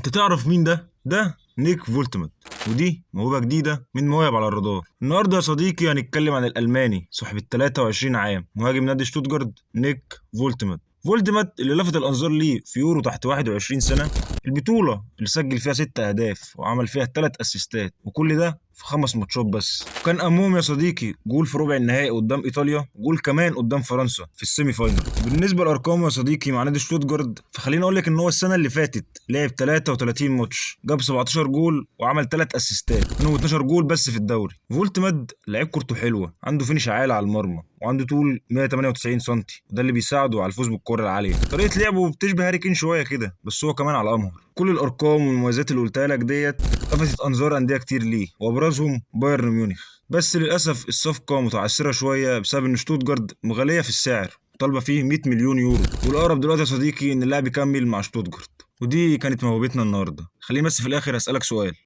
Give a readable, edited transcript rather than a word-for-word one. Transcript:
انت تعرف مين ده؟ ده نيك فولتماد، ودي موهبة جديدة من مواهب على الرادار. النهارده يا صديقي هنتكلم عن الألماني صاحب ال 23 عام مهاجم نادي شتوتجارت نيك فولتماد. فولتماد اللي لفت الأنظار ليه في يورو تحت 21 سنة، البطولة اللي سجل فيها 6 أهداف وعمل فيها 3 أسيستات، وكل ده في 5 ماتشات بس. وكان أهمهم يا صديقي جول في ربع النهائي قدام إيطاليا، وجول كمان قدام فرنسا في ال semi final. بالنسبة لأرقامه يا صديقي مع نادي شتوتجارت، فخليني أقول لك إن هو السنة اللي فاتت لعب 33 ماتش، جاب 17 جول وعمل 3 أسيستات، منهم 12 جول بس في الدوري. فولتماد لعيب كورته حلوة، عنده finish عالي على المرمى، وعنده طول 198 سم، وده اللي بيساعده على الفوز بالكرة العالية. طريقة لعبه بتشبه هاري كين شوية كده، بس هو كمان على أمهر. كل الأرقام والمميزات اللي قلتها لك ديت لفتت أنظار أندية كتير ليه، وأبرزهم بايرن ميونخ. بس للأسف الصفقة متعثرة شوية بسبب إن شتوتجارت مغالية في السعر، طالبة فيه 100 مليون يورو. والأقرب دلوقتي يا صديقي إن اللاعب يكمل مع شتوتجارت. ودي كانت موهبتنا النهارده. خليني بس في الآخر أسألك سؤال.